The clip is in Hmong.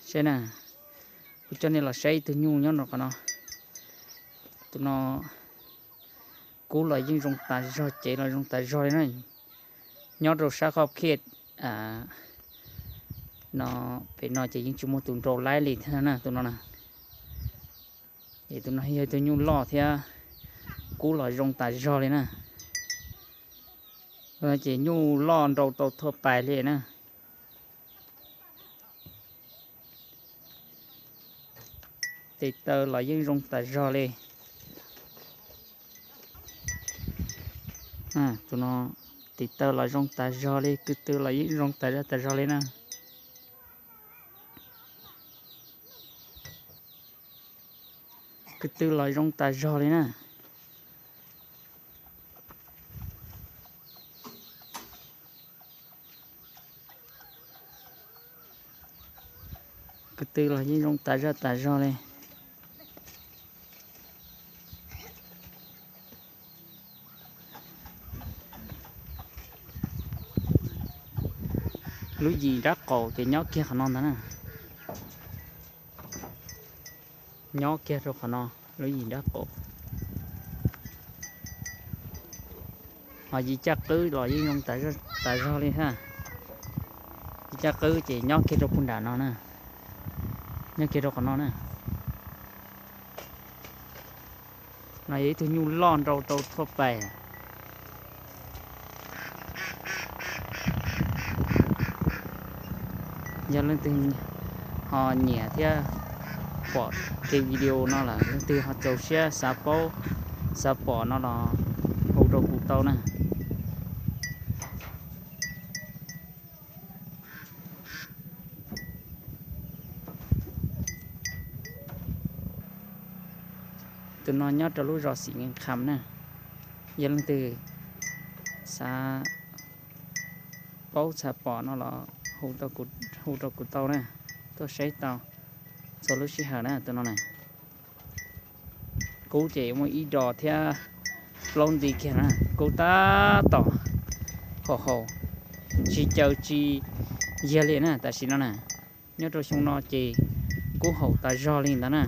Saib na, kuv coj nej los saib ib tug nyuj nyob rau qhov no. Tus no kub los yeej zoo tas zog, cev los zoo tas zog li na. Nyob rau sab qhov khiaj no, pem no ces yeej tsis muaj tus nrau laib li thiab na tus no na. Es tus no yog tus nyuj loj thiab kub los zoo tas zog li na. Ces nyuj loj nrau tau thuaj pais li na. Tes taw los yeej zoo tas zog li. Tus no tes taw los zoo tas zog li, kwv tw los yeej zoo tas zog tas zog li na. Kwv tw los zoo tas zog li na. Kwv tw los yeej zoo tas zog tas zog li. Lub yim nrab qaum ces nyob kiag qhov no ntag na. Nyob kiag rau qhov no, lub yim nrab qaum. Ho yim caj qwb los yeej zoo tas zog li ha. Yim caj qwb ces nyob kiag rau puag nram no na. Nyob kiag rau qhov no na. No yog ib tug nyuj loj nrau tau thuaj pais. Yog leej twg ho nyiam thiab pom tej video no lawm, leej twg ho txaus siab xav paub, xav pom no los hu rau kuv tau na. Tus no nyob rau lub zos Xim Nkees Kham na. Yog leej twg xav paub xav pom no los hu rau kuv tau na, tuaj saib tau txhua lub sij hawm na tus no na. Kub ces muaj ib dos thiab plaub nti kiag na, kub tab tom haum haum, tsis caws tsis yiag li na tam sim no na. Nyob rau xyoo no ces kub haum tas zog li ntawd na.